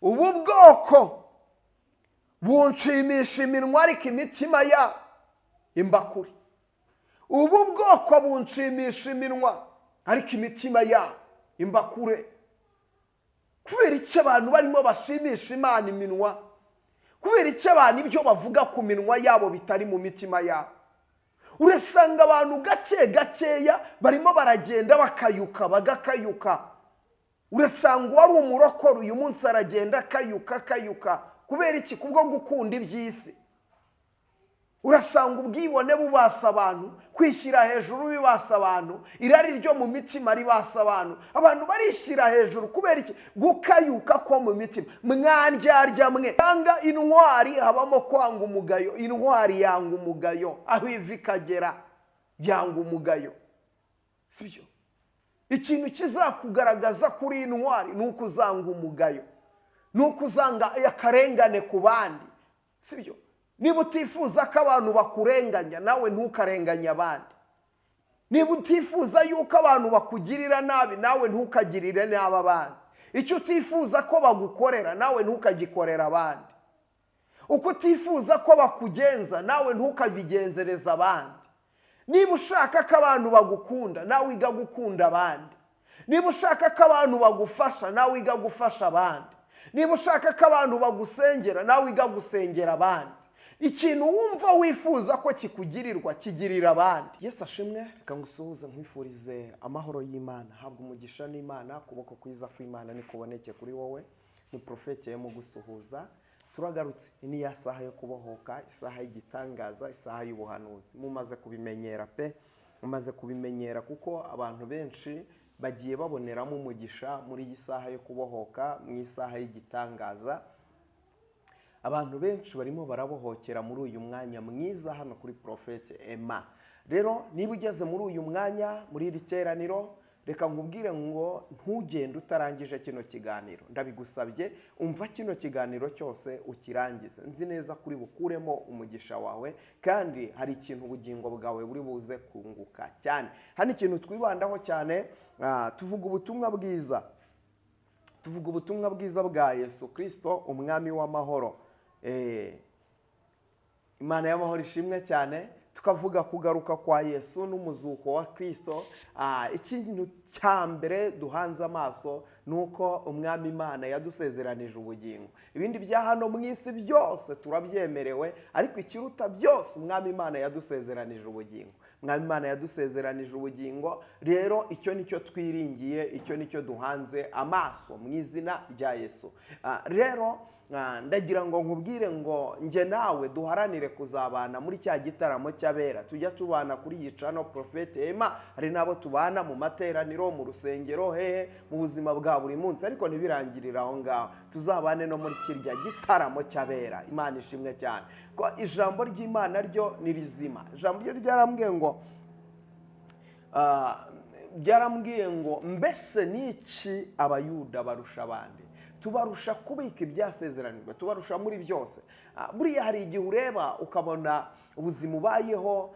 Ubu bwoko bunshimisha iminwa, ariko imitima yabo imba kure. Ubu bwoko bunshimisha iminwa, ariko imitima yabo imba kure. Kubera icyo abantu barimo bashimisha Imana iminwa? Kubera icyo abantu ibyo bavuga ku minwa yabo bitari mu mitima yabo? Urasanga abantu gake gakeya barimo baragenda bakayuka, bagakayuka. Urasanga uwari umurokore uyu munsi aragenda akayuka, akayuka. Kubera iki? Kubwo gukunda iby'isi. Urasanga ubwibone bubasa abantu, kwishyira hejuru bibasa abantu, irari ryo mu mitima ribasa abantu. Abantu barishyira hejuru kubera iki? Gukayuka ko mu mitima. Mwandyarya mwe! Cyangwa intwari habamo kwanga umugayo. Intwari yanga umugayo aho iva ikagera, yanga umugayo, sibyo? Ikintu kizakugaragaza kuri intwari ni uko uzanga umugayo, ni uko uzanga akarengane ku bandi, sibyo? Niba utifuza ko abantu bakurenganya, nawe ntukarenganye abandi. Niba utifuza yuko abantu bakugirira nabi, nawe ntukagirire nabi abandi. Icyo utifuza ko bagukorera, nawe ntukagikorera abandi. Uko utifuza ko bakugenza, nawe ntukabigenzereza abandi. Niba ushaka ko abantu bagukunda, nawe wiga gukunda abandi. Niba ushaka ko abantu bagufasha, nawe wiga gufasha abandi. Niba ushaka ko abantu bagusengera, nawe wiga gusengera abandi. Ikintu wumva wifuza ko kikugirirwa, kigirira abandi. Yesu ashimwe. Reka ngusuhuze, nkwifurize amahoro y'Imana. Habwa umugisha n'Imana. Ukuboko kwiza kw'Imana nikuboneke kuri wowe. Ni Porofeti mu gusuhuza. Turagarutse, ni ya saha yo kubohoka, isaha y'igitangaza, isaha y'ubuhanuzi. Mumaze kubimenyera pe, mumaze kubimenyera, kuko abantu benshi bagiye baboneramo umugisha muri iyi saha yo kubohoka, mu isaha y'igitangaza. Abantu benshi barimo barabohokera muri uyu mwanya mwiza hano kuri Porofeti Emma. Rero niba ugeze muri uyu mwanya, muri iri teraniro, reka nkubwire ngo ntugende utarangije kino kiganiro. Ndabigusabye, umva kino kiganiro cyose ukirangize. Nzi neza kuri bukuremo umugisha wawe, kandi hari ikintu ubugingo bwawe buri buze kunguka cyane. Hano ikintu twibandaho cyane, tuvuga ubutumwa bwiza, tuvuga ubutumwa bwiza bwa Yesu Kirisito, umwami w'amahoro. Imana y'amahoro ishimwe cyane. Tukavuga kugaruka kwa Yesu n'umuzuko wa Kirisito. Ikintu cya mbere duhanze amaso ni uko Umwami Imana yadusezeranije ubugingo. Ibindi bya hano mu isi byose turabyemerewe, ariko ikiruta byose, Umwami Imana yadusezeranije ubugingo. Umwami Imana yadusezeranije ubugingo. Rero icyo nicyo twiringiye, icyo nicyo duhanze amaso mu izina rya Yesu. Rero ndagira ngo nkubwire ngo njye nawe duharanire kuzabana muri cya gitaramo cy'abera. Tujya tubana kuri iyi channel Porofeti Emma, hari n'abo tubana mu materaniro, mu rusengero, hehe, mu buzima bwa buri munsi, ariko ntibirangirire aho ngaho. Tuzabane no muri kirya gitaramo cy'abera. Imana ishimwe cyane ko ijambo ry'Imana ryo ni rizima. Ijambo ryo ryarambwiye ngo mbese ni iki Abayuda barusha abandi? Tubarusha kubika ibyasezeranijwe, tubarusha muri byose. Buriya hari igihe ureba ukabona ubuzima ubayeho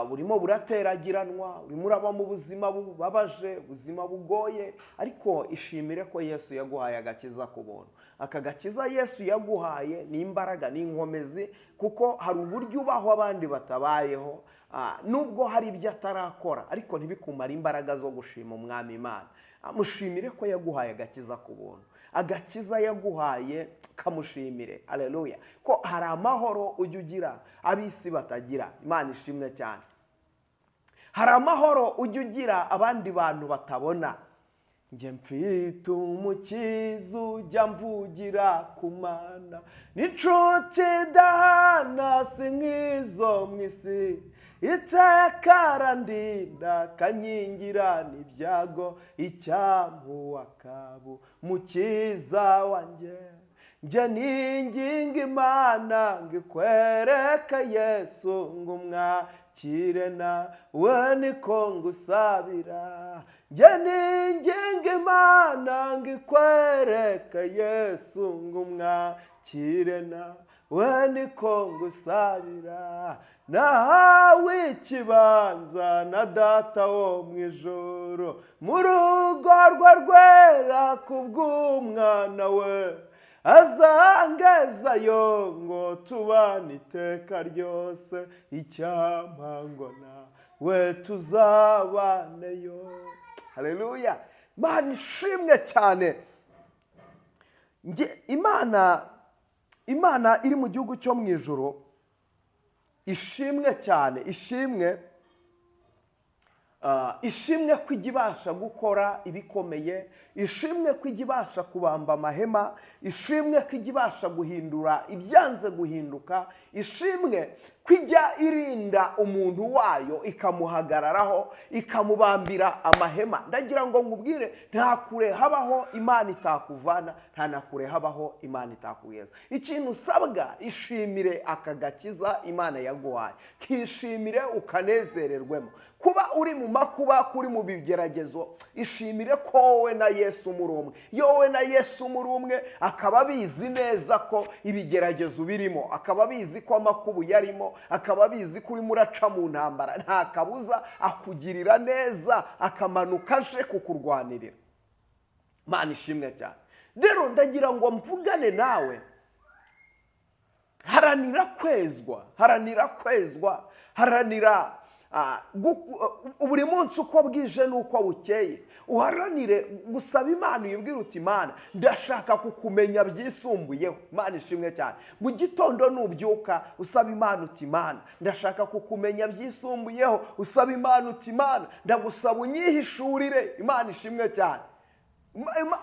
burimo burateragiranwa, urimo uraba mu buzima bubabaje, ubuzima bugoye, ariko ishimire ko Yesu yaguhaye agakiza ku buntu. Aka gakiza Yesu yaguhaye ni imbaraga, ni inkomezi, kuko hari uburyo ubaho abandi batabayeho. Nubwo hari ibyo atarakora, ariko ntibikumare imbaraga zo gushima Umwami Imana. Mushimire ko yaguhaye agakiza ku buntu. Agakiza yaguhaye kamushimire. Aleluya! Ko hari amahoro ujya ugira ab'isi batagira. Imana ishimwe cyane. Hari amahoro ujya ugira abandi bantu batabona. Njye mfite umukiza ujya mvugira ku Mana, n'inshuti idahana, si nk'izo mu isi. Iteka arandinda, akankingira n'ibyago. Icyampa akaba umukiza wanjye. Njye ninginga Imana ngo ikwereke Yesu, ngo umwakire nawe, niko ngusabira. Njye ninginga Imana ngo ikwereke Yesu, ngo umwakire nawe, niko ngusabira. Nahawe ikibanza na Data wo mu ijoro, mu rugo rwe rwera, kubw'umwana we. Azangezayo ngo tubane iteka ryose. Icyampa ngo nawe tuzabaneyo. Haleluya! Imana ishimwe cyane. Imana iri mu gihugu cyo mu ijoro ishimwe cyane, ishimwe. Ishimwe ko ijya ibasha gukora ibikomeye, ishimwe ko ijya ibasha kubamba amahema, ishimwe ko ijya ibasha guhindura ibyanze guhinduka, ishimwe ko ijya irinda umuntu wayo, ikamuhagararaho, ikamubambira amahema. Ndagira ngo nkubwire, nta kure habaho Imana itakuvana, nta na kure habaho Imana itakugeza. Ikintu usabwa, ishimire aka gakiza Imana yaguhaye, kishimire ukanezererwemo. Kuba uri mu makuba, kuri mu bigeragezo, ishimire ko wowe na Yesu muri umwe. Iyo wowe na Yesu muri umwe, akaba abizi neza ko ibigeragezo birimo, akaba abizi ko amakuba uyarimo, akaba abizi ko urimo uraca mu ntambara, nta kabuza akugirira neza, akamanuka aje kukurwanirira. Imana ishimwe cyane. Rero ndagira ngo mvugane nawe, haranira kwezwa, haranira kwezwa, haranira buri munsi uko bwije n'uko bukeye, uharanire gusaba Imana, uyibwire uti: "Imana, ndashaka kukumenya byisumbuyeho." Imana ishimwe cyane. Mu gitondo nubyuka, usaba Imana uti: "Imana, ndashaka kukumenya byisumbuyeho." Usaba Imana uti: "Imana, ndagusaba unyihishurire." Imana ishimwe cyane.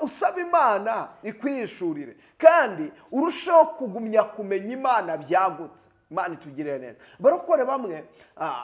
Usaba Imana ikwihishurire kandi urusheho kugumya kumenya Imana byagutse. Imana itugirire neza. Abarokore bamwe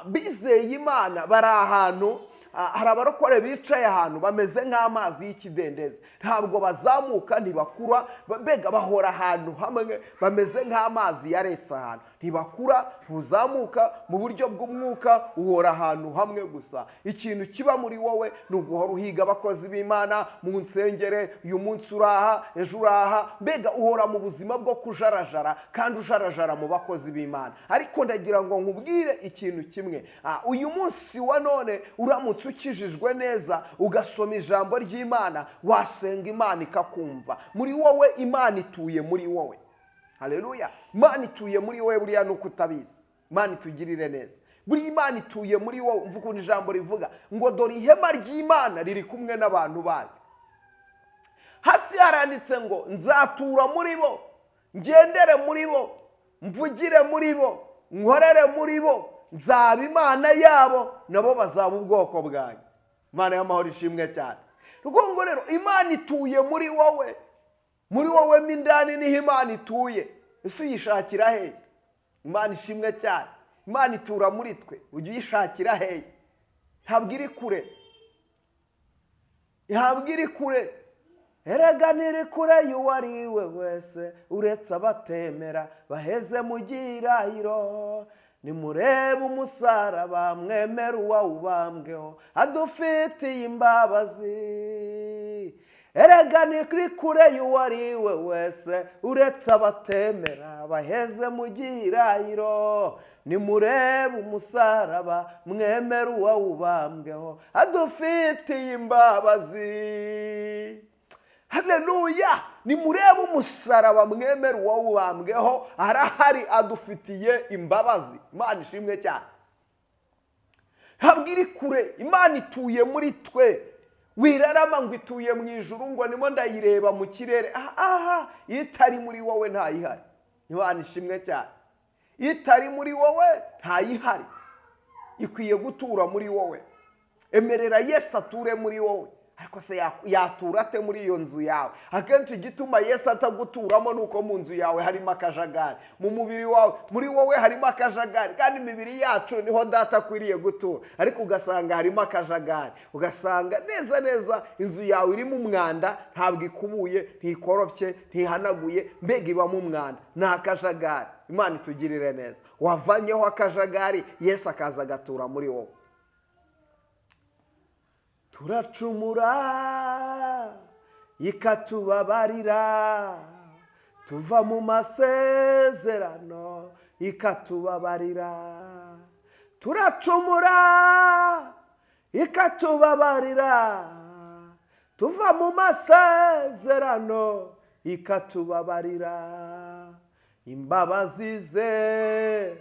bizeye Imana bari ahantu, hari abarokore bicaye ahantu bameze nk'amazi y'ikidendezi, ntabwo bazamuka, ntibakura, mbega bahora ahantu hamwe, bameze nk'amazi yaretse ahantu, ntibakura, ntuzamuka mu buryo bw'umwuka, uhora ahantu hamwe gusa. Ikintu kiba muri wowe ni uguhora uhiga abakozi b'Imana mu nsengere. Uyu munsi uraha, ejo uraha, mbega uhora mu buzima bwo kujarajara kandi ujarajara mu bakozi b'Imana. Ariko ndagira ngo nkubwire ikintu kimwe. Uyu munsi wa none, uramutse ukijijwe neza, ugasoma ijambo ry'Imana, wasenga Imana ikakumva. Muri wowe Imana ituye muri wowe. Haleluya! Imana ituye muri wowe, buriya ni uko utabizi. Imana itugirire neza. Buriya Imana ituye muri wowe. Mvuga ukuntu ijambo rivuga ngo: "Dore ihema ry'Imana riri kumwe n'abantu bayo." Hasi haranditse ngo: "Nzatura muri bo, ngendere muri bo, mvugire muri bo, nkorere muri bo, nzaba Imana yabo, nabo bazaba ubwoko bwanjye." Imana y'amahoro ishimwe cyane. Ngo rero Imana ituye muri wowe, muri wowe mo indani niho Imana ituye. Ese uyishakira hehe? Imana ishimwe cyane. Imana itura muri twe, ujya uyishakira hehe? Ntabwo iri kure, ntabwo iri kure. Erega ntiri kure y'uwo ari we wese, uretse abatemera baheze mu gihirahiro. Nimurebe umusaraba, mwemere uwawubambweho, adufitiye imbabazi. Erega ntiri kure y'uwo ari we wese, uretse abatemera baheze mu gihirahiro. Nimurebe umusaraba, mwemere uwawubambweho, adufitiye imbabazi. Haleluya! Nimurebe umusaraba, mwemere uwawubambweho, arahari, adufitiye imbabazi. Imana ishimwe cyane. Ntabwo iri kure, Imana ituye muri twe. Wirarama ngo ituye mu ijuru, ngo nimo ndayireba mu kirere. Aha, iyo itari muri wowe ntayihari. Imana ishimwe cyane. Iyo itari muri wowe ntayihari. Ikwiye gutura muri wowe. Emerera Yesu ature muri wowe. Ariko se yatura ate muri iyo nzu yawe? Akenshi igituma Yesu ataguturamo ni uko mu nzu yawe harimo akajagari, mu mubiri wawe, muri wowe harimo akajagari. Kandi imibiri yacu niho Data akwiriye gutura, ariko ugasanga harimo akajagari, ugasanga neza neza inzu yawe irimo umwanda, ntabwo ikubuye, ntikoropye, ntihanaguye, mbega ibamo umwanda, ni akajagari. Imana itugirire neza. Wavanyeho akajagari, Yesu akaza agatura muri wowe. Turacumura ikatubabarira, tuva mu masezerano ikatubabarira. Turacumura ikatubabarira, tuva mu masezerano. Ikatubabarira. Imbabazi ze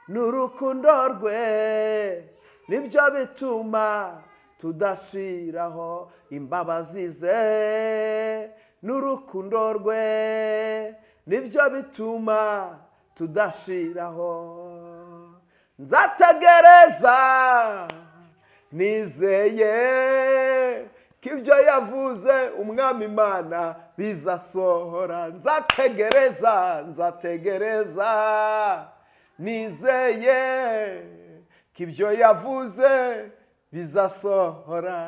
n'urukundo rwe nibyo bituma tudashiraho. Imbabazi ze n'urukundo rwe nibyo bituma tudashiraho. Nzategereza nizeye ko ibyo yavuze Umwami Imana bizasohora. Nzategereza, nzategereza nizeye ko ibyo yavuze bizasohora,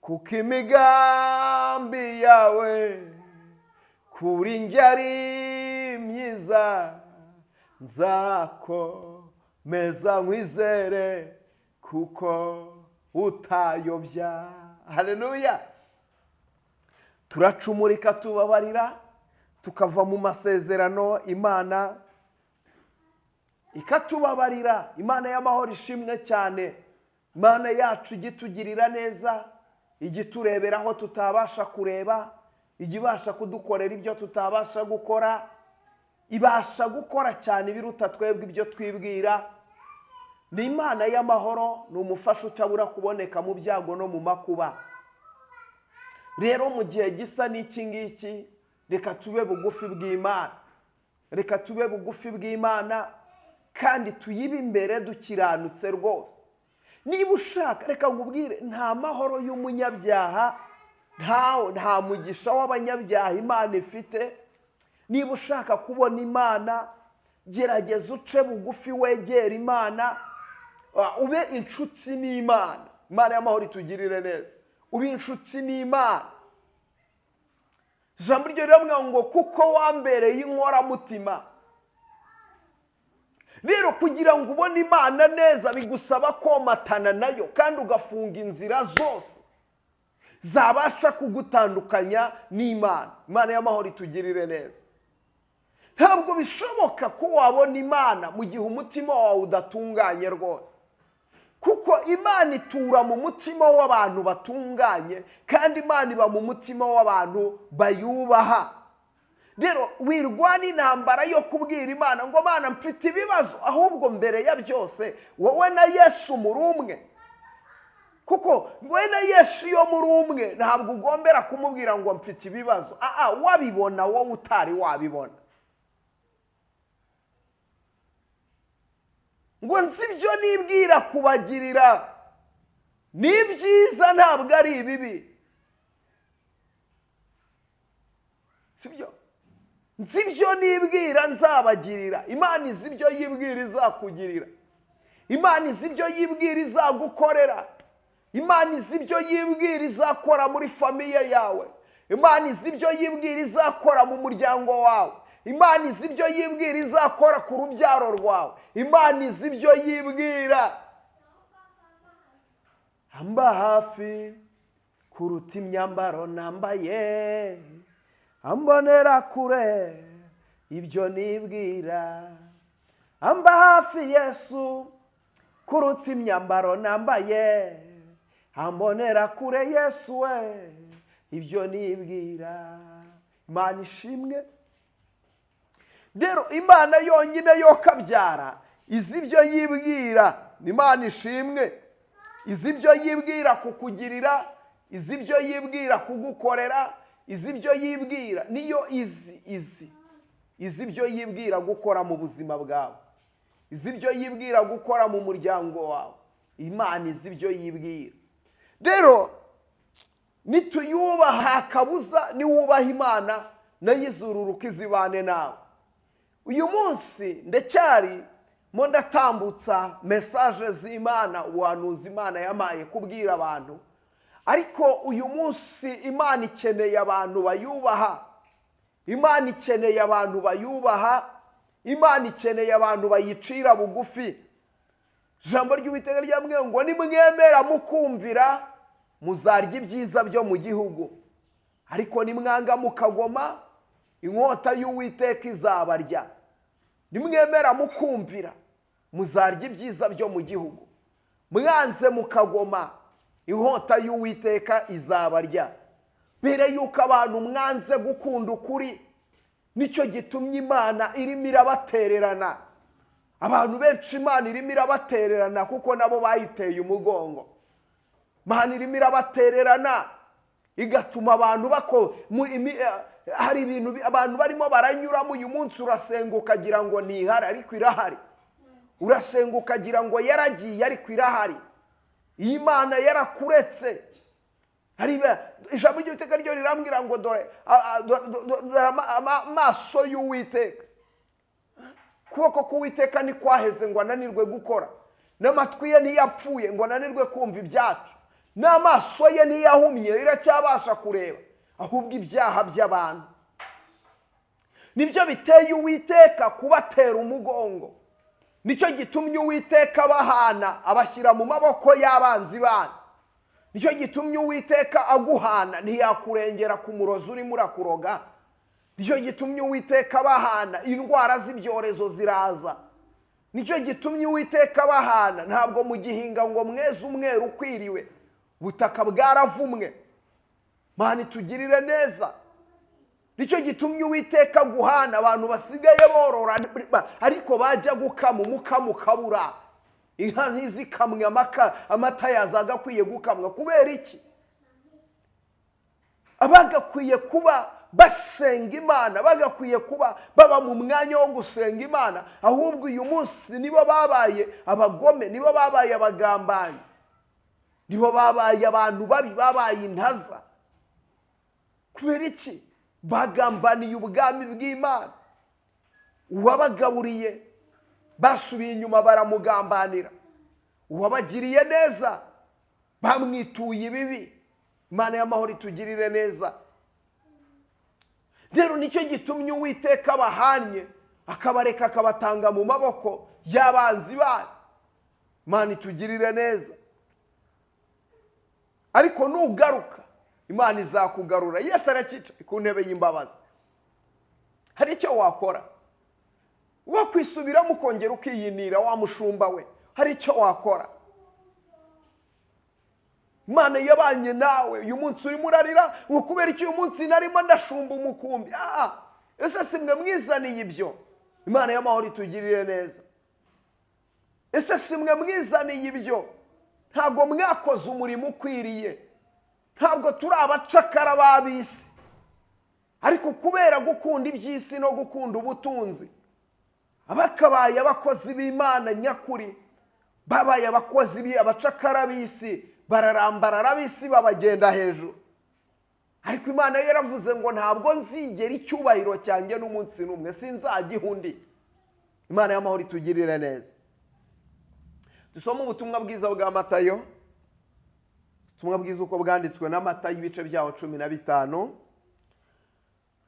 kuko imigambi yawe kuri njye ari myiza. Nzakomeza nkwizere kuko utayobya. Haleluya! Turacumurika tubabarira, tukava mu masezerano, Imana ikatubabarira. Imana y'amahoro ishimwe cyane. Imana yacu ijya itugirira neza, ijya iturebera aho tutabasha kureba, ijya ibasha kudukorera ibyo tutabasha gukora, ibasha gukora cyane ibiruta twebwe ibyo twibwira. Ni Imana y'amahoro, ni umufasha utabura kuboneka mu byago no mu makuba. Rero mu gihe gisa n'iki ngiki, reka tube bugufi bw'Imana, reka tube bugufi bw'Imana kandi tuyibe imbere dukiranutse rwose. Niba ushaka, reka nkubwire, nta mahoro y'umunyabyaha, nta mugisha w'abanyabyaha Imana ifite. Niba ushaka kubona Imana, gerageza uce bugufi, wegere Imana, ube inshuti n'Imana. Imana y'amahoro itugirire neza. Ube inshuti n'Imana. Ijambo ryo riramubwira ngo kuko wambereye inkoramutima. Rero kugira ngo ubone Imana neza bigusaba komatana nayo kandi ugafunga inzira zose zabasha kugutandukanya n'Imana. Imana y'amahoro itugirire neza. Ntabwo bishoboka ko wabona Imana mu gihe umutima wawe udatunganye rwose, kuko Imana itura mu mutima w'abantu batunganye, kandi Imana iba mu mutima w'abantu bayubaha. Rero wirwana intambara yo kubwira Imana ngo Mana mfite ibibazo, ahubwo mbere ya byose wowe na Yesu muri umwe, kuko wowe na Yesu iyo muri umwe ntabwo ugombera kumubwira ngo mfite ibibazo. Aa, wabibona wowe utari wabibona. Ngo nzi ibyo nibwira kubagirira ni byiza, ntabwo ari ibibi, sibyo? Nzi ibyo nibwira nzabagirira. Imana izi ibyo yibwira izakugirira. Imana izi ibyo yibwira izagukorera. Imana izi ibyo yibwira izakora muri famiye yawe. Imana izi ibyo yibwira izakora mu muryango wawe. Imana izi ibyo yibwira izakora ku rubyaro rwawe. Imana izi ibyo yibwira. Amba hafi kuruta imyambaro nambaye, ambonera kure ibyo nibwira. Amba hafi Yesu kuruta imyambaro nambaye, ambonera kure Yesu we ibyo nibwira. Imana ishimwe. Rero Imana yonyine yo kabyara izi ibyo yibwira. Imana ishimwe. Izi ibyo yibwira kukugirira, izi ibyo yibwira kugukorera, izi ibyo yibwira niyo izi izi izi ibyo yibwira gukora mu buzima bwawe, izi ibyo yibwira gukora mu muryango wawe. Imana izi ibyo yibwira. Rero nituyubaha kabuza, niwubaha Imana nayo izururuka izibane nawe. Uyu munsi ndacyari mo ndatambutsa mesaje z'Imana, ubuhanuzi Imana yamaye kubwira abantu. Ariko uyu munsi Imana ikeneye abantu bayubaha. Imana ikeneye abantu bayubaha. Imana ikeneye abantu bayicira bugufi. Ijambo ry'Uwiteka ryambwiye ngo nimwemera mukumvira muzarya ibyiza byo mu gihugu, ariko nimwanga mukagoma inkota y'Uwiteka izabarya. Nimwemera mukumvira muzarya ibyiza byo mu gihugu, mwanze mukagoma inkota y'Uwiteka izabarya. Mbere yuko abantu mwanze gukunda ukuri, nicyo gitumye Imana irimo irabatererana. Abantu benshi Imana irimo irabatererana kuko nabo bayiteye umugongo. Imana irimo irabatererana igatuma abantu bako hari ibintu abantu barimo baranyuramo. Uyu munsi urasenga ukagira ngo ntihari, ariko irahari. Urasenga ukagira ngo yaragiye, ariko irahari. Iyi Mana yarakuretse. Ijambo ry'Uwiteka ryo rirambwira ngo dore amaso y'Uwiteka, ukuboko k'Uwiteka ntikwaheze ngo ananirwe gukora, n'amatwi ye ntiyapfuye ngo ananirwe kumva ibyacu, n'amaso ye ntiyahumye, iracyabasha kureba. Ahubwo ibyaha by'abantu nibyo biteye Uwiteka kubatera umugongo. Nicyo gitumye Uwiteka abahana, abashyira mu maboko y'abanzi banyu. Nicyo gitumye Uwiteka aguhana, ntiyakurengera ku murozi urimo urakuroga. Nicyo gitumye Uwiteka abahana, indwara z'ibyorezo ziraza. Nicyo gitumye Uwiteka abahana, ntabwo mugihinga ngo mweze umweru ukwiriwe, ubutaka bwaravumwe. Mana itugirire neza. Nicyo gitumye Uwiteka aguhana, abantu basigaye borora ariko bajya gukama umukamo ukabura, inka ntizikamwe amata yazaga akwiye gukamwa. Kubera iki? Abagakwiye kuba basenga Imana, bagakwiye kuba baba mu mwanya wo gusenga Imana, ahubwo uyu munsi nibo babaye abagome, nibo babaye abagambanyi, nibo babaye abantu babi, babaye intaza. Kubera iki? Bagambaniye ubwami bw'Imana. Uwabagaburiye basubiye inyuma baramugambanira, uwabagiriye neza bamwituye ibibi. Imana y'amahoro itugirire neza. Rero nicyo gitumye Uwiteka abahannye, akabareka akabatanga mu maboko y'abanzi banyu. Imana itugirire neza. Ariko nugaruka Imana izakugarura. Yesu arakica ku ntebe y'imbabazi. Hari icyo wakora, wakwisubiramo ukongera ukiyinira wa mushumba we. Hari icyo wakora. Imana yabanye nawe, uyu munsi urimo urarira ngo kubera iki uyu munsi narimo ndashumba umukumbi. Ese si mwe mwizaniye ibyo? Imana y'amahoro itugirire neza. Ese si mwe mwizaniye ibyo? Ntabwo mwakoze umurimo ukwiriye, ntabwo turi abacakara b'ab'isi, ariko kubera gukunda iby'isi no gukunda ubutunzi, abakabaye abakozi b'Imana nyakuri babaye abakozi abacakara b'isi, bararambarara b'isi babagenda hejuru. Ariko Imana yaravuze ngo ntabwo nzigera icyubahiro cyanjye n'umunsi n'umwe sinzagiha undi. Imana y'amahoro itugirire neza. Dusome ubutumwa bwiza bwa Matayo, ubutumwa bwiza uko bwanditswe na Matayo, ibice byaho 15.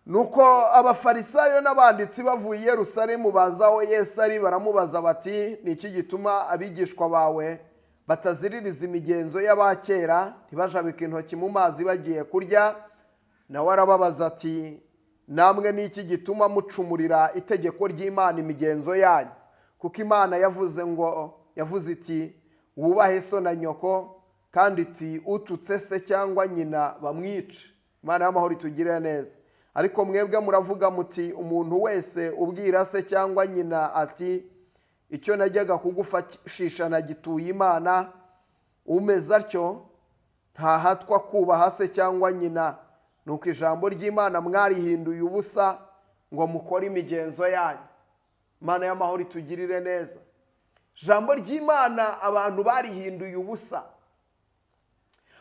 Nuko Abafarisayo n'abanditsi bavuye i Yerusalemu baza aho Yesu ari, baramubaza bati: ni iki gituma abigishwa bawe bataziririza imigenzo y'abakera, ntibajabike intoki mu mazi bagiye kurya? Nawe arababaza ati: namwe ni iki gituma mucumurira itegeko ry'Imana imigenzo yanyu? Kuko Imana yavuze ngo, yavuze iti: wubahe so na nyoko, kandi iti: ututse se cyangwa nyina bamwice. Imana y'amahoro itugirire neza. Ariko mwebwe muravuga muti: umuntu wese ubwira se cyangwa nyina ati: icyo najyaga kugufashisha nagituye Imana, umeze atyo ntahatwa kubaha se cyangwa nyina. Nuko ijambo ry'Imana mwarihinduye ubusa ngo mukore imigenzo yanyu. Imana y'amahoro itugirire neza. Ijambo ry'Imana abantu barihinduye ubusa.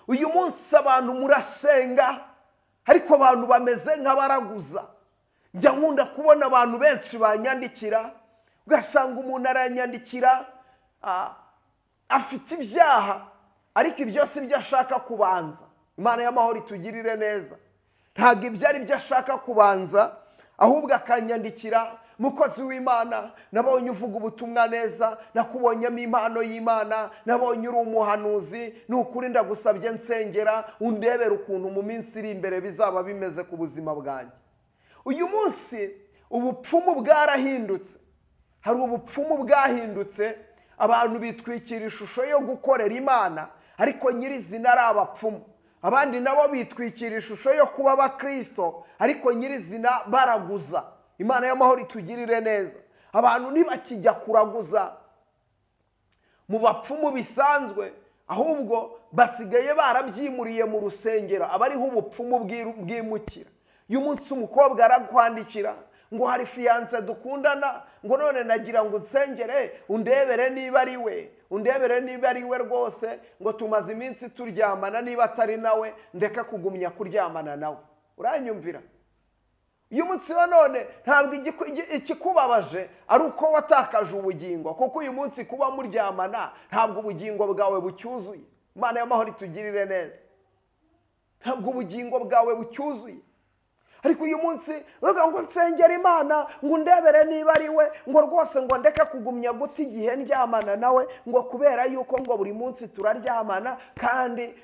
Uyu munsi abantu murasenga, ariko abantu bameze nk'abaraguza. Njya nkunda kubona abantu benshi banyandikira, ugasanga umuntu aranyandikira afite ibyaha, ariko ibyo si byo ashaka kubanza. Imana y'amahoro itugirire neza. Ntabwo ibyo ari byo ashaka kubanza, ahubwo akanyandikira: mukozi w'Imana, nabonye uvuga ubutumwa neza, nakubonyemo impano y'Imana, nabonye uri umuhanuzi, ni ukuri ndagusabye nsengera, undebere ukuntu mu minsi iri imbere bizaba bimeze ku buzima bwanjye. Uyu munsi ubupfumu bwarahindutse. Hari ubupfumu bwahindutse, abantu bitwikira ishusho yo gukorera Imana, ariko nyirizina ari abapfumu. Abandi nabo bitwikira ishusho yo kuba abakirisito, ariko nyirizina baraguza. Imana y'amahoro itugirire neza. Abantu ntibakijya kuraguza mu bapfumu bisanzwe, ahubwo basigaye barabyimuriye mu rusengero, aba ariho ubupfumu bwimukira. Uyu munsi umukobwa arakwandikira ngo hari fiancé dukundana, ngo none nagira ngo unsengere undebere niba ari we, undebere niba ari we rwose, ngo tumaze iminsi turyamana, niba atari nawe ndeka kugumya kuryamana nawe. Uranyumvira? Uyu munsi wa none ntabwo ikikubabaje ari uko watakaje ubugingo, kuko uyu munsi kuba muryamana ntabwo ubugingo bwawe bucyuzuye. Imana y'amahoro itugirire neza. Ntabwo ubugingo bwawe bucyuzuye, ariko uyu munsi uravuga ngo nsengera Imana ngo undebere niba ari we, ngo rwose ngo ndeke kugumya guta igihe ndyamana nawe, ngo kubera yuko ngo buri munsi turaryamana, kandi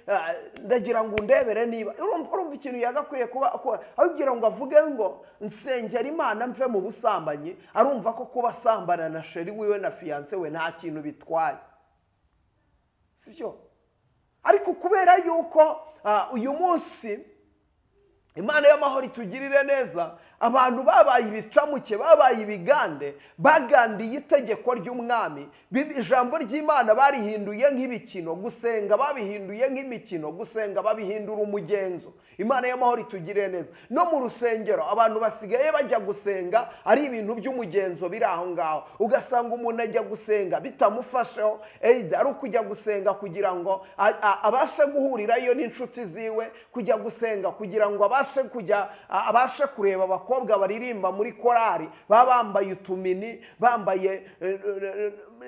ndagira ngo undebere niba. Urumva ikintu yagakwiye kuba abibwira ngo avuge ngo nsengera Imana mve mu busambanyi, arumva ko kuba asambana na chéri wiwe na fiancé we nta kintu bitwaye, sibyo? Ariko kubera yuko uyu munsi, Imana y'amahoro itugirire neza, abantu babaye ibicamuke, babaye ibigande, bagandiye itegeko ry'umwami. Ijambo ry'Imana barihinduye nk'ibikino, gusenga babihinduye nk'imikino, gusenga babihindura umugenzo. Imana y'amahoro itugirire neza. No mu rusengero abantu basigaye bajya gusenga ari ibintu by'umugenzo biri aho ngaho. Ugasanga umuntu ajya gusenga bitamufasheho, either ari ukujya gusenga kugira ngo abashe guhurirayo n'inshuti ziwe, kujya gusenga kugira ngo abashe kujya abashe kureba abakobwa baririmba muri korari, baba bambaye utumini, bambaye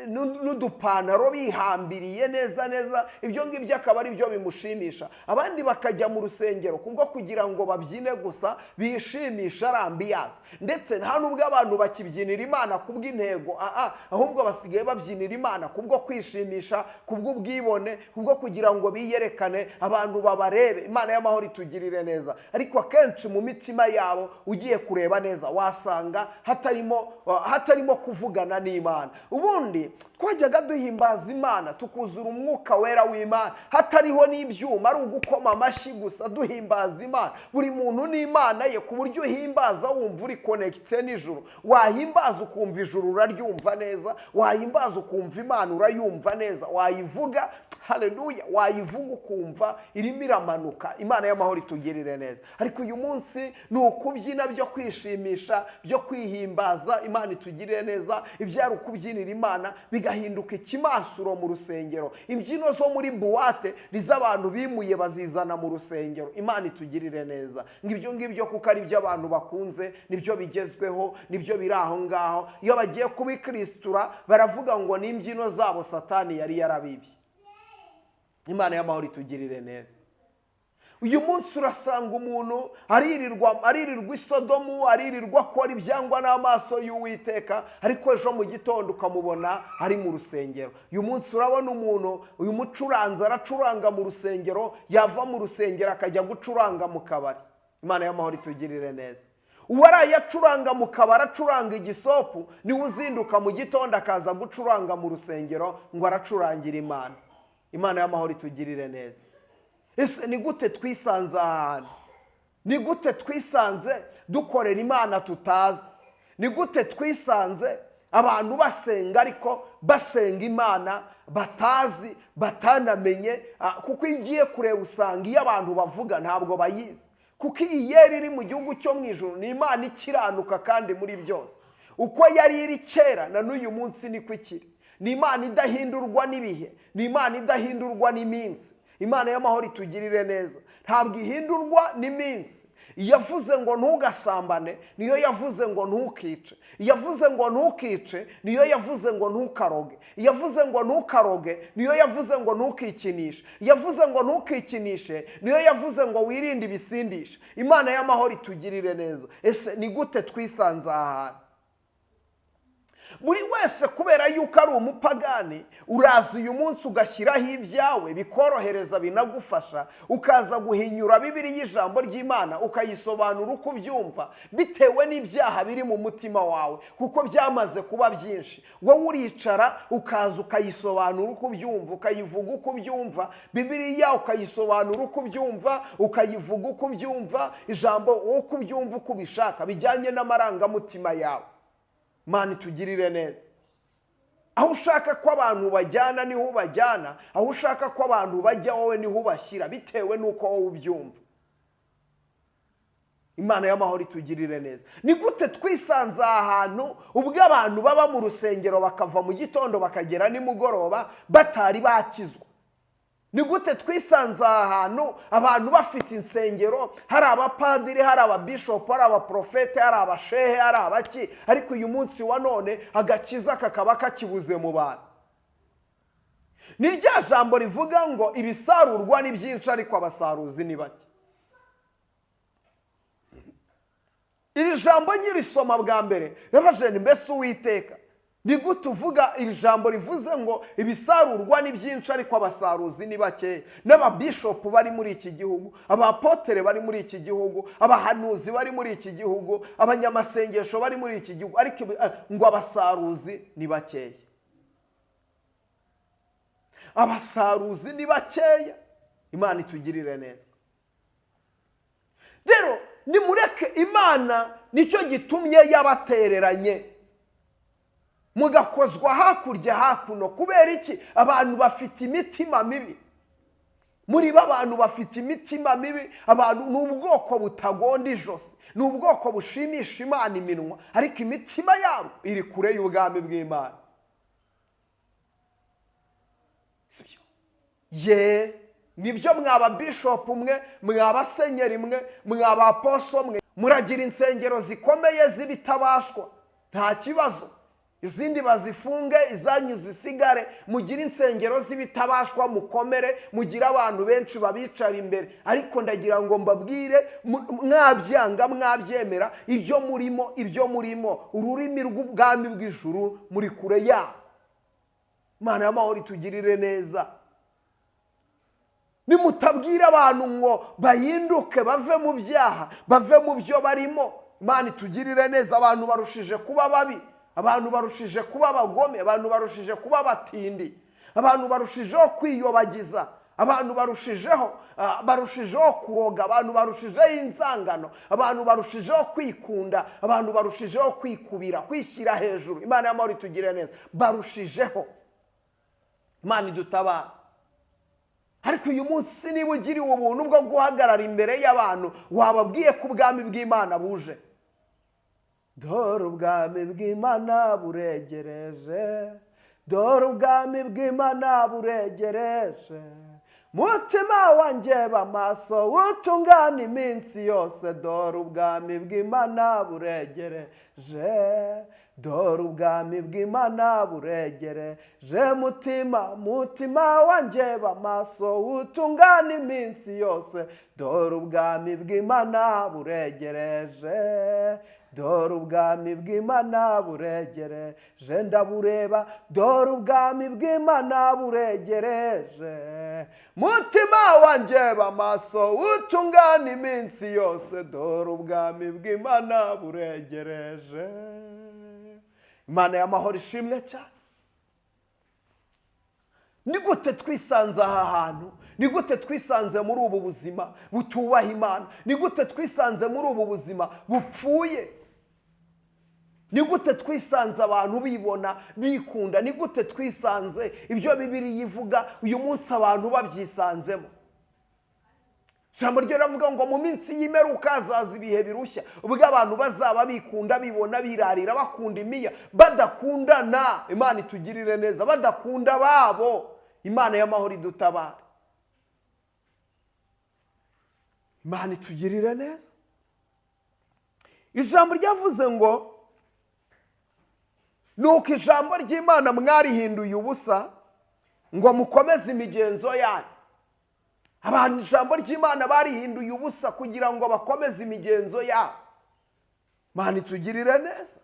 n'udupantaro, bihambiriye neza neza. Ibyo ngibyo akaba ari byo bimushimisha. Abandi bakajya mu rusengero kubwo kugira ngo babyine gusa, bishimisha, ambiance. Ndetse nta nubwo abantu bakibyinira Imana kubw'intego, ahubwo basigaye babyinira Imana kubwo kwishimisha, kubw'ubwibone, kubwo kugira ngo biyerekane, abantu babarebe. Imana y'amahoro itugirire neza. Ariko akenshi mu mitima yabo, ugiye kureba neza, wasanga hatarimo kuvugana n'Imana. Ubundi twajyaga duhimbaza Imana tukuzura Umwuka Wera w'Imana, hatariho n'ibyuma, ari ugukoma amashyi gusa duhimbaza Imana, buri muntu n'Imana ye, ku buryo uhimbaza wumva uri connecté n'ijuru. Wahimbaza ukumva ijuru uraryumva neza, wahimbaza ukumva Imana urayumva neza, wayivuga, haleluya, wayivuga ukumva irimo iramanuka. Imana y'amahoro itugirire neza. Ariko uyu munsi ni ukubyina byo kwishimisha, byo kwihimbaza. Imana itugirire neza. Ibyari ukubyinira Imana bigahinduka ikimasuro mu rusengero. Imbyino zo muri boîte nizo abantu bimuye bazizana mu rusengero. Imana itugirire neza. Ngo ibyo ngibyo kuko ari byo abantu bakunze, nibyo bigezweho, nibyo biri aho ngaho. Iyo bagiye kubikristiura baravuga ngo ni imbyino zabo Satani yari yarabibye. Imana y'amahoro itugirire neza. Uyu munsi urasanga umuntu aririrwa isodomu, aririrwa akora ibyangwa n'amaso y'Uwiteka, ariko ejo mu gitondo ukamubona ari mu rusengero. Uyu munsi urabona umuntu, uyu mucuranzi aracuranga mu rusengero, yava mu rusengero akajya gucuranga mu kabari. Imana y'amahoro itugirire neza. Uwaraye acuranga mu kabari, acuranga igisopu, niwe uzinduka mu gitondo akaza gucuranga mu rusengero ngo aracurangira Imana. Imana y'amahoro itugirire neza. Ese ni gute twisanze aha hantu? Ni gute twisanze dukorera Imana tutazi? Ni gute twisanze abantu basenga ariko basenga Imana batazi, batanamenye? Kuko iyo ugiye kureba usanga iyo abantu bavuga ntabwo bayizi, kuko iyi yeri iri mu gihugu cyo mu ijuru ni Imana ikiranuka, kandi muri byose uko yari iri kera na n'uyu munsi niko ikiri. Ni Imana idahindurwa n'ibihe, ni Imana idahindurwa n'iminsi. Imana y'amahoro itugirire neza. Ntabwo ihindurwa n'iminsi. Yavuze ngo ntugasambane niyo yavuze ngo ntukice. Yavuze ngo ntukice niyo yavuze ngo ntukaroge. Yavuze ngo ntukaroge niyo yavuze ngo ntukikinishe. Yavuze ngo ntukikinishe niyo yavuze ngo wirinde ibisindisha. Imana y'amahoro itugirire neza. Ese ni gute twisanze aha hantu? Buri wese kubera yuko ari umupagani, uraza uyu munsi ugashyiraho ibyawe bikorohereza, binagufasha, ukaza guhinyura Bibiliya, ijambo ry'Imana, ukayisobanura uko ubyumva bitewe n'ibyaha biri mu mutima wawe, kuko byamaze kuba byinshi. Wowe uricara ukaza ukayisobanura uko ubyumva, ukayivuga uko ubyumva, Bibiliya ukayisobanura uko ubyumva, ukayivuga uko ubyumva, ijambo uko ubyumva, uko ubishaka, bijyanye n'amarangamutima yawe. Imana itugirire neza. Aho ushaka ko abantu bajyana niho ubajyana, aho ushaka ko abantu bajya wowe niho ubashyira, bitewe n'uko wowe ubyumva. Imana y'amahoro itugirire neza. Ni gute twisanze aha hantu, ubwo abantu baba mu rusengero bakava mu gitondo bakagera nimugoroba batari bakizwa? Ni gute twisanze aha hantu abantu bafite insengero, hari abapadiri, hari ababishopu, hari abaprofete, hari abashehe, hari abaki, ariko uyu munsi wa none agakiza kakaba kakibuze mu bantu? Ni rya jambo rivuga ngo ibisarurwa ni byinshi ariko abasaruzi ni bake. Iri jambo nyirisoma bwa mbere rabajene, mbese Uwiteka, ni gute uvuga iri jambo rivuze ngo ibisarurwa ni byinshi ariko abasaruzi ni bakeya? N'ababishopu bari muri iki gihugu, abapotere bari muri iki gihugu, abahanuzi bari muri iki gihugu, abanyamasengesho bari muri iki gihugu, ariko ngo abasaruzi ni bakeya. Abasaruzi ni bakeya. Imana itugirire neza. Rero nimureke Imana, nicyo gitumye yabatereranye, mugakozwa hakurya hakuno. Kubera iki? Abantu bafite imitima mibi. Muri bo abantu bafite imitima mibi. Abantu ni ubwoko butagonda ijosi, ni ubwoko bushimisha Imana iminwa, ariko imitima yabo iri kure y'ubwami bw'Imana. Sibyo? Ye, nibyo, mwaba bishop mwe, mwaba senyeri mwe, mwaba aposo mwe, muragira insengero zikomeye z'ibitabashwa, nta kibazo. Izindi bazifunge, izanyu zisigare, mugire insengero z'ibitabashwa, mukomere, mugire abantu benshi babicara imbere. Ariko ndagira ngo mbabwire, mwabyanga mwabyemera, ibyo murimo, ibyo murimo, ururimi rw'ubwami bw'ijuru muri kure yabo. Imana y'amahoro itugirire neza. Nimutabwira abantu ngo bahinduke, bave mu byaha, bave mu byo barimo, Imana itugirire neza. Abantu barushije kuba babi, abantu barushije kuba abagome, abantu barushije kuba abatindi, abantu barushijeho kwiyobagiza, abantu barushijeho kuroga, abantu barushijeho inzangano, abantu barushijeho kwikunda, abantu barushijeho kwikubira, kwishyira hejuru. Imana y'amahoro itugirire neza. Barushijeho. Imana idutabara. Ariko uyu munsi niba ugiriwe ubuntu bwo guhagarara imbere y'abantu, wababwiye ko ubwami bw'Imana buje. Dore ubwami bw'Imana buregereje, dore ubwami bw'Imana buregereje. Mutima wanjye b'amaso utungana iminsi yose, dore ubwami bw'Imana buregereje, dore ubwami bw'Imana buregereje. Mutima, mutima wanjye b'amaso utungana iminsi yose, dore ubwami bw'Imana buregereje, dore ubwami bw'Imana buregereje. Ndabureba, dore ubwami bw'Imana buregereje. Mutima wanjye b'amaso utungana iminsi yose, dore ubwami bw'Imana buregereje. Imana y'amahoro ishimwe cyane. Ni gute twisanze aha hantu? Ni gute twisanze muri ubu buzima butubaha Imana? Ni gute twisanze muri ubu buzima bupfuye? Ni gute twisanze abantu bibona, bikunda? Ni gute twisanze ibyo Bibiliya ivuga uyu munsi abantu babyisanzemo? Ijambo ryo riravuga ngo mu minsi y'imperuka hazaza ibihe birushya, ubwo abantu bazaba bikunda, bibona, birarira, bakunda imiya, badakundana. Imana itugirire neza. Badakunda babo. Imana y'amahoro idutabara. Imana itugirire neza. Ijambo ryavuze ngo nuko ijambo ry'Imana mwarihinduye ubusa ngo mukomeze imigenzo yanyu. Abantu ijambo ry'Imana barihinduye ubusa kugira ngo bakomeze imigenzo yabo. Imana itugirire neza.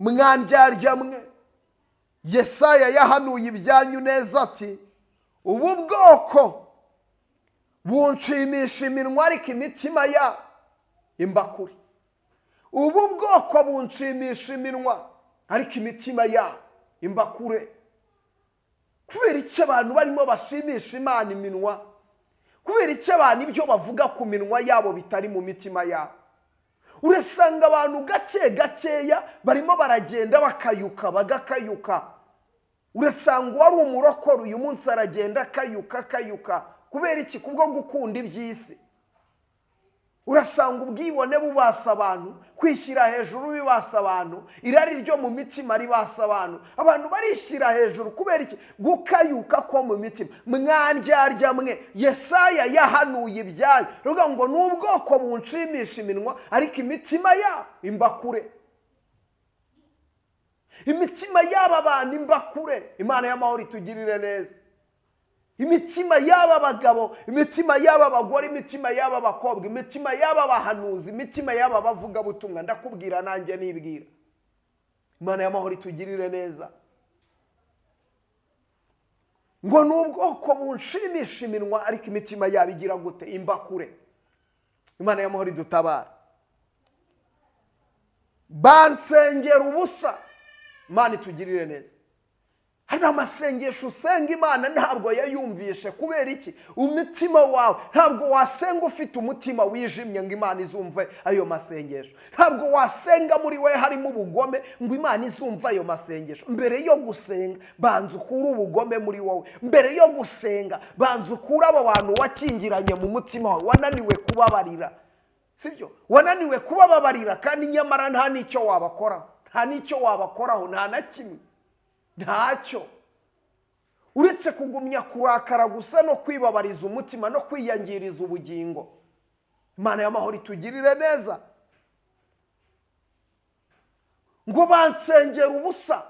Mwandyarya mwe, Yesaya yahanuye ibyanyu neza ati: "Ubu bwoko bunshimisha iminwa, ariko imitima ya imbakure." Ubu bwoko bunshimisha iminwa, ariko imitima ya imbakure. Kubera icyo abantu barimo bashimisha Imana iminwa? Kubera icyo abantu ibyo bavuga ku minwa yabo bitari mu mitima yabo? Urasanga abantu gake gakeya barimo baragenda bakayuka, bagakayuka. Urasanga uwari umurokore uyu munsi aragenda akayuka, akayuka. Kubera iki? Kubwo gukunda iby'isi. Urasanga ubwibone bubasa abantu, kwishyira hejuru bibasa abantu, irari ryo mu mitima ribasa abantu. Abantu barishyira hejuru. Kubera iki? Gukayuka ko mu mitima. Mwandyarya mwe, Yesaya yahanuye ibyayo ruvuga ngo: "Ni ubwoko bunshimisha iminwa, ariko imitima yabo imbakure." Imitima y'aba bantu imbakure. Imana y'amahoro itugirire neza. Imitima y'aba bagabo, imitima y'aba bagore, imitima y'aba bakobwa, imitima y'aba bahanuzi, imitima y'aba bavugabutumwa, ndakubwira nanjye nibwira. Imana y'amahoro itugirire neza. Ngo ni ubwoko bunshimisha iminwa, ariko imitima yabo igira gute? Imbakure. Imana y'amahoro idutabara. Bansengera ubusa. Imana itugirire neza. Hari amasengesho usenga, Imana ntabwo yayumvishe. Kubera iki? Umutima wawe, ntabwo wasenga ufite umutima wijimye ngo Imana izumve ayo masengesho. Ntabwo wasenga muri we harimo ubugome ngo Imana izumve ayo masengesho. Mbere yo gusenga, banza ukure ubugome muri wowe. Mbere yo gusenga, banza ukure abo bantu wakingiranye mu mutima wawe, wananiwe kubabarira. Sibyo? Wananiwe kubababarira, kandi nyamara nta n'icyo wabakoraho, nta n'icyo wabakoraho, nta na kimwe, ntacyo, uretse kugumya kurakara gusa no kwibabariza umutima no kwiyangiriza ubugingo. Imana y'amahoro itugirire neza. Ngo bansengera ubusa.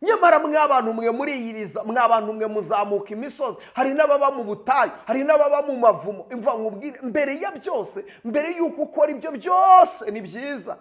Nyamara mw'abantu mwe muriyiriza, mw'abantu mwe muzamuka imisozi, hari n'ababa mu butayu, hari n'ababa mu mavumo. Imva nkubwire, mbere ya byose, mbere y'uko ukora ibyo byose, ni byiza,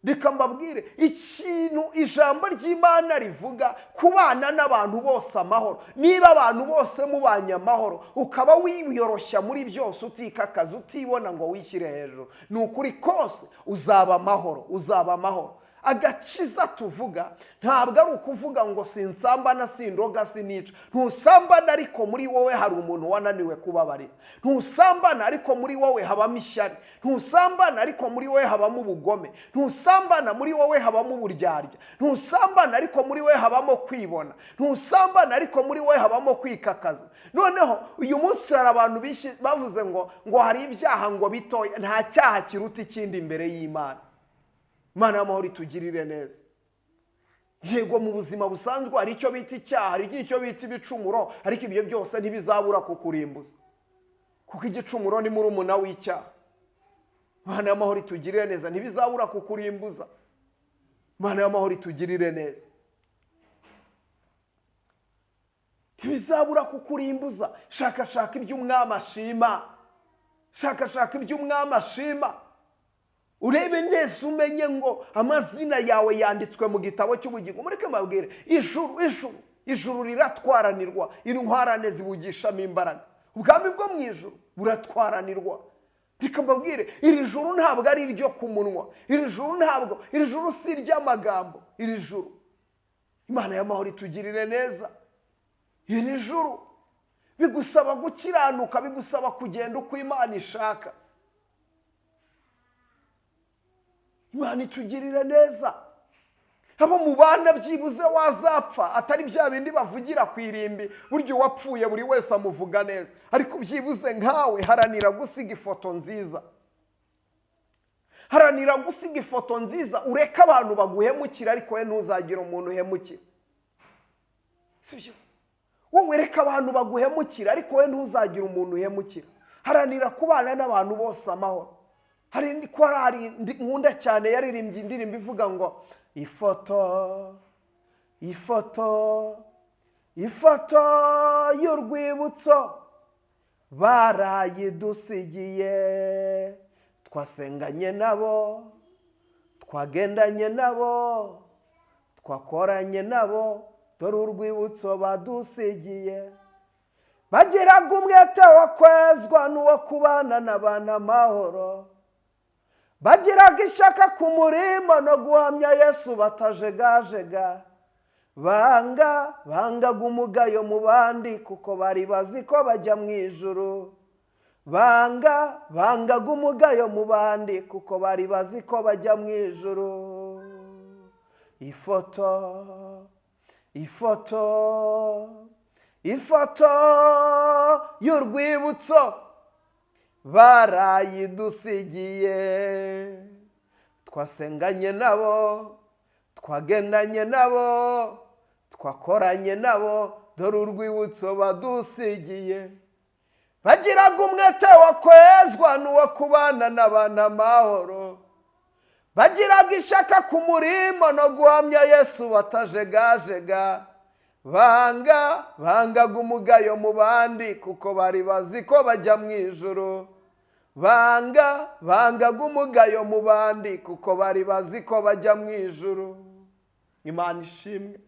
reka mbabwire ikintu ijambo ry'Imana rivuga: kubana n'abantu bose amahoro. Niba abantu bose mubanye amahoro, ukaba wiyoroshya muri byose, utikakaza, utibona ngo wishyire hejuru, ni ukuri kose uzaba amahoro, uzaba amahoro. Agakiza tuvuga ntabwo ari ukuvuga ngo sinsambana, sindoga, sinica. Ntusambana, ariko muri wowe hari umuntu wananiwe kubabarira. Ntusambana, ariko muri wowe habamo ishyari. Ntusambana, ariko muri wowe habamo ubugome. Ntusambana, muri wowe habamo uburyarya. Ntusambana, ariko muri wowe habamo kwibona. Ntusambana, ariko muri wowe habamo kwikakaza. Noneho uyu munsi hari abantu bavuze ngo hari ibyaha ngo bitoya. Nta cyaha kiruta ikindi imbere y'Imana. Imana y'amahoro itugirire neza. Yego, mu buzima busanzwe hari icyo bita icyaha, hari icyo bita ibicumuro, ariko ibyo byose ntibizabura kukurimbuza, kuko igicumuro ni murumuna w'icyaha. Imana y'amahoro itugirire neza. Ntibizabura kukurimbuza. Imana y'amahoro itugirire neza. Ntibizabura kukurimbuza. Shakashaka ibyo umwami ashima, shakashaka ibyo umwami ashima, urebe neza, umenye ngo amazina yawe yanditswe mu gitabo cy'ubugingo. Mureke mbabwire, ijuru, ijuru, ijuru riratwaranirwa, intwarane zibugishamo imbaraga. Ubwami bwo mu ijuru buratwaranirwa. Reka mbabwire, iri juru ntabwo ari iryo ku munwa. Iri juru ntabwo, iri juru si iry'amagambo. Iri juru, Imana y'amahoro itugirire neza. Iri juru bigusaba gukiranuka, bigusaba kugenda uko Imana ishaka. Imana itugirire neza. Abo mubana byibuze wazapfa atari bya bindi bavugira ku irimbi. Burya uwapfuye buri wese amuvuga neza, ariko byibuze nkawe haranira gusiga ifoto nziza, haranira gusiga ifoto nziza. Ureke abantu baguhemukira, ariko we ntuzagire umuntu uhemukira. Sibyo? Wowe reka abantu baguhemukira, ariko we ntuzagire umuntu uhemukira. Haranira kubana n'abantu bose amahoro. Hari indi korari nkunda cyane yaririmbye indirimbo ivuga ngo: "Ifoto, ifoto, ifoto y'urwibutso barayidusigiye, twasenganye nabo." Twagendanye nabo, twakoranye nabo, dore urwibutso badusigiye. Bagiraga umwete wo kwezwa n'uwo kubana n'abantu amahoro, bagiraga ishyaka ku murimo no guhamya Yesu batajegajega. Banga bangaga umugayo mu bandi kuko bari bazi ko bajya mu ijuru. Banga bangaga umugayo mu bandi kuko bari bazi ko bajya mu ijuru. Ifoto, ifoto, ifoto y'urwibutso barayidusigiye. Twasenganye nabo, twagendanye nabo, twakoranye nabo, dore urwibutso badusigiye. Bagiraga umwete wo kwezwa n'uwo kubana n'abantu amahoro, bagiraga ishyaka ku murimo no guhamya Yesu batajegajega. Banga bangaga umugayo mu bandi kuko bari bazi ko bajya mu ijuru. Banga bangaga umugayo mu bandi kuko bari bazi ko bajya mu ijuru. Imana ishimwe.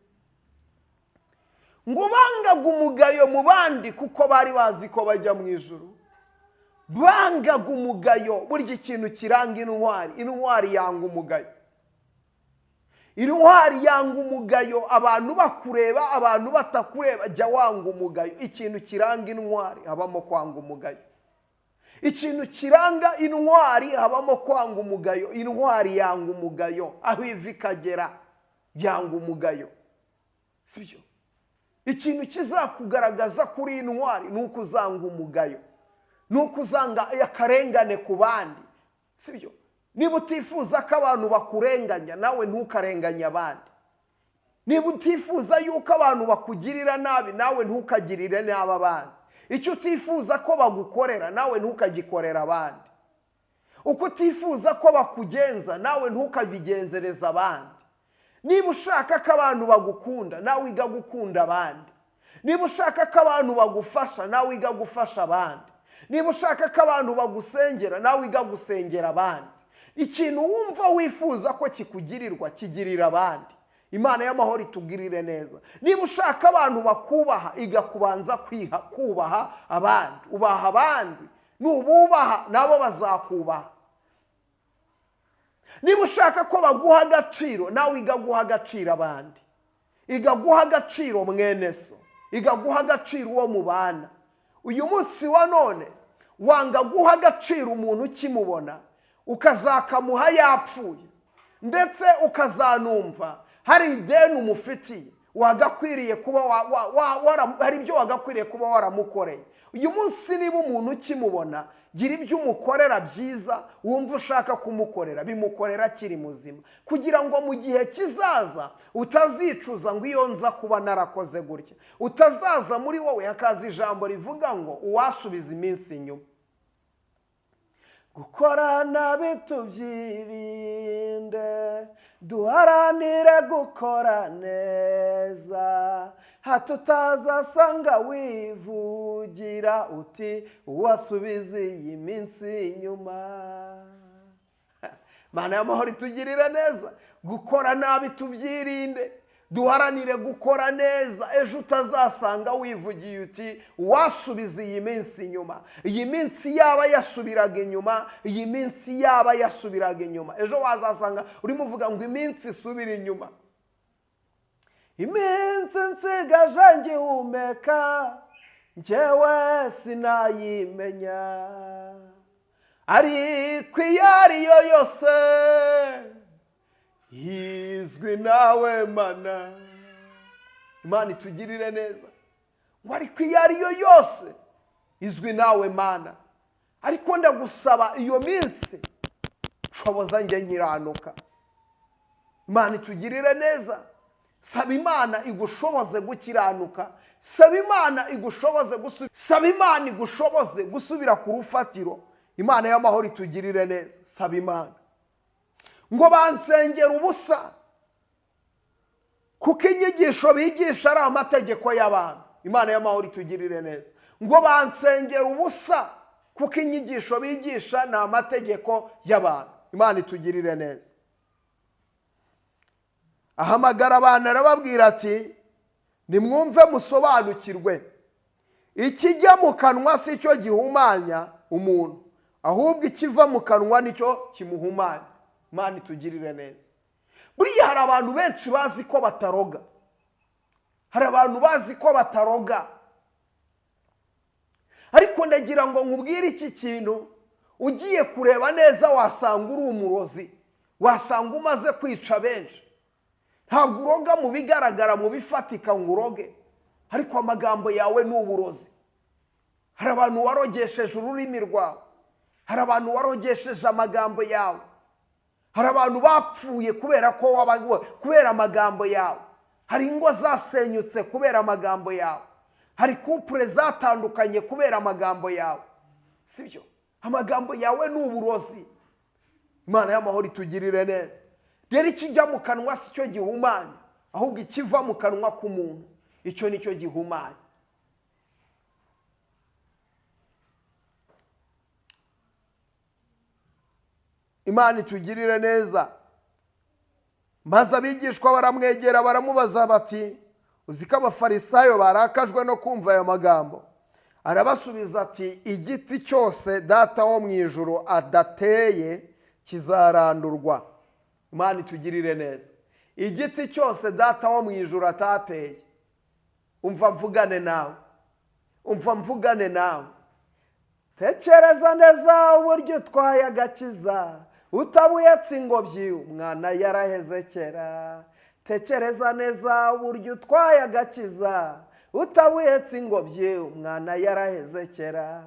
Ngo bangaga umugayo mu bandi kuko bari bazi ko bajya mu ijuru. Bangaga umugayo. Burya ikintu kiranga intwari, intwari yanga umugayo. Intwari yanga umugayo. Abantu bakureba, abantu batakureba, jya wanga umugayo. Ikintu kiranga intwari habamo kwanga umugayo. Ikintu kiranga intwari habamo kwanga umugayo. Intwari yanga umugayo, aho iva ikagera yanga umugayo, sibyo? Ikintu kizakugaragaza kuri intwari ni uko uzanga umugayo, ni uko uzanga akarengane ku bandi, sibyo? Niba utifuza ko abantu bakurenganya, nawe ntukarenganye abandi. Niba utifuza yuko abantu bakugirira nabi, nawe ntukagirire nabi abandi. Icyo utifuza ko bagukorera, nawe ntukagikorera abandi. Uko utifuza ko bakugenza, nawe ntukabigenzereza abandi. Niba ushaka ko abantu bagukunda, nawe wiga gukunda abandi. Niba ushaka ko abantu bagufasha, nawe wiga gufasha abandi. Niba ushaka ko abantu bagusengera, nawe wiga gusengera abandi. Ikintu wumva wifuza ko kikugirirwa, kigirira abandi. Imana y'amahoro itugirire neza. Niba ushaka abantu bakubaha, iga kubanza kubaha abandi. Ubaha abandi, nububaha nabo bazakubaha. Niba ushaka ko baguha agaciro, nawe iga guha agaciro abandi. Iga guha agaciro mwene so, iga guha agaciro uwo mubana. Uyu munsi wa none wanga guha agaciro umuntu ukimubona, ukazakamuha yapfuye, ndetse ukazanumva hari ideni umufitiye wagakwiriye kuba hari ibyo wagakwiriye kuba waramukoreye. Uyu munsi niba umuntu ukimubona, gira ibyo umukorera byiza wumva ushaka kumukorera, bimukorera akiri muzima, kugira ngo mu gihe kizaza utazicuza ngo iyo nza kuba narakoze gutya. Utazaza muri wowe hakaza ijambo rivuga ngo uwasubiza iminsi inyuma. Gukora nabi tubyirinde, duharanire gukora neza, hato utazasanga wivugira uti uwasubiza iyi minsi inyuma. Mana y'amahoro itugirire neza. Gukora nabi tubyirinde, duharanire gukora neza, ejo utazasanga wivugiye uti wasubiza iyi minsi inyuma. Iyi minsi yaba yasubiraga inyuma, iyi minsi yaba yasubiraga inyuma. Ejo wazasanga urimo uvuga ngo iminsi isubira inyuma. Iminsi nsigaje ngihumeka, njyewe sinayimenya, ariko iyo ariyo yose izwi nawe Mana. Imana itugirire neza. Ngo ariko iyo ariyo yose izwi nawe Mana, ariko ndagusaba iyo minsi nshoboza njye nkiranuka. Imana itugirire neza. Saba Imana igushoboze gukiranuka. Saba Imana igushoboze gusubira, saba Imana igushoboze gusubira ku rufatiro. Imana y'amahoro itugirire neza. Saba Imana. Ngo bansengera ubusa kuko inyigisho bigisha ari amategeko y'abantu. Imana y'amahoro itugirire neza. Ngo bansengera ubusa kuko inyigisho bigisha ni amategeko y'abantu. Imana itugirire neza. Ahamagara abantu, arababwira ati: "Nimwumve musobanukirwe, ikijya mu kanwa si cyo gihumanya umuntu, ahubwo ikiva mu kanwa nicyo kimuhumanya." Imana itugirire neza. Buriya hari abantu benshi bazi ko bataroga, hari abantu bazi ko bataroga, ariko ndagira ngo nkubwire iki kintu: ugiye kureba neza wasanga uri umurozi, wasanga umaze kwica benshi. Ntabwo uroga mu bigaragara, mu bifatika ngo uroge, ariko amagambo yawe ni uburozi. Hari abantu warogesheje ururimi rwawe, hari abantu warogesheje amagambo yawe, hari abantu bapfuye kubera amagambo yawe, hari ingo zasenyutse kubera amagambo yawe, hari couple zatandukanye kubera amagambo yawe. Sibyo? Amagambo yawe ni uburozi. Imana y'amahoro itugirire neza. Rero ikijya mu kanwa si cyo gihumanya, ahubwo ikiva mu kanwa k'umuntu icyo ni cyo gihumanya. Imana itugirire neza. Maze abigishwa baramwegera, baramubaza bati: "Uzi ko Abafarisayo barakajwe no kumva aya magambo?" Arabasubiza ati: "Igiti cyose Data wo mu ijuru adateye kizarandurwa." Imana itugirire neza. Igiti cyose Data wo mu ijuru atateye, umva mvugane nawe, umva mvugane nawe, tekereza neza uburyo utwaye agakiza, utabuyatse ingobyi umwana yaraheze kera. Tekereza neza uburyo utwaye agakiza, utabuyatse ingobyi umwana yaraheze kera.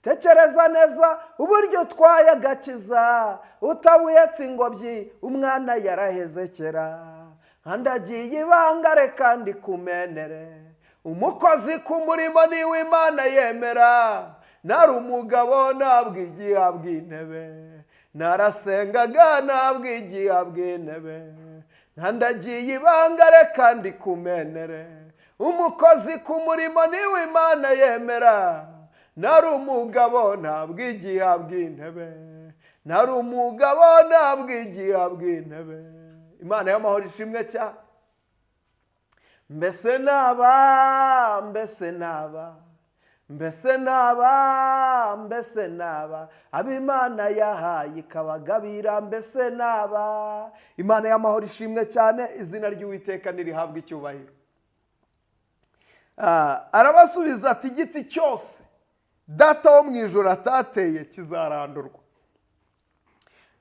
Tekereza neza uburyo utwaye agakiza, utabuyatse ingobyi umwana yaraheze kera. Nkandagiye ibanga, reka ndikumenere, umukozi ku murimo niwe Imana yemera. Nari umugabo ntabwo igihabwa intebe, narasengaga ntabwo igihabwa intebe. Nkandagiye ibanga, reka ndikumenere, umukozi ku murimo niwe Imana yemera. Nari umugabo ntabwo igihabwa intebe, nari umugabo ntabwo igihabwa intebe. Imana y'amahoro ishimwe cyane. Mbese naba, mbese naba, mbese naba, mbese naba ab'Imana yahaye ikabagabira, mbese naba. Imana y'amahoro ishimwe cyane, izina ry'Uwiteka nirihabwa icyubahiro. Arabasubiza ati: "Igiti cyose Data wo mu ijuru atateye kizarandurwa."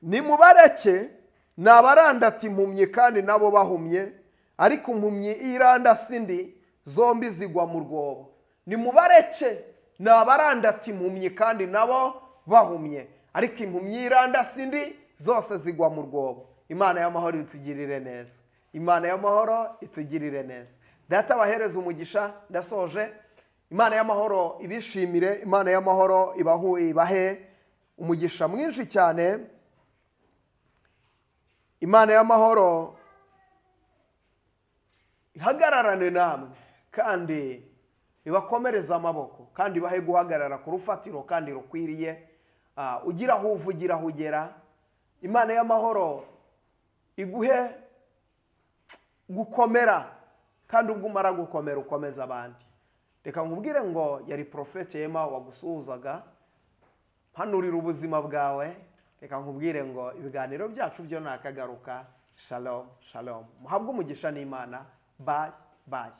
Nimubareke, ni abarandata impumyi kandi nabo bahumye, ariko impumyi iyo irandase indi, zombi zigwa mu rwobo. Nimubareke, ni abarandata impumyi kandi nabo bahumye, ariko impumyi iyo irandase indi, zose zigwa mu rwobo. Imana y'amahoro itugirire neza, Imana y'amahoro itugirire neza. Data abahereza umugisha. Ndasoje. Imana y'amahoro ibishimire, Imana y'amahoro ibahe umugisha mwinshi cyane. Imana y'amahoro ihagararane namwe kandi ibakomereze amaboko, kandi ibahe guhagarara ku rufatiro kandi rukwiriye, ugira aho uvugira, aho ugera. Imana y'amahoro iguhe gukomera, kandi ubwo umara gukomera ukomeza abandi. Reka nkubwire ngo yari Porofeti Yema wagusuhuzaga, mpanurira ubuzima bwawe. Reka nkubwire ngo ibiganiro byacu byo nakagaruka. Shalom, shalom, muhabwe umugisha n'Imana. Bye bye.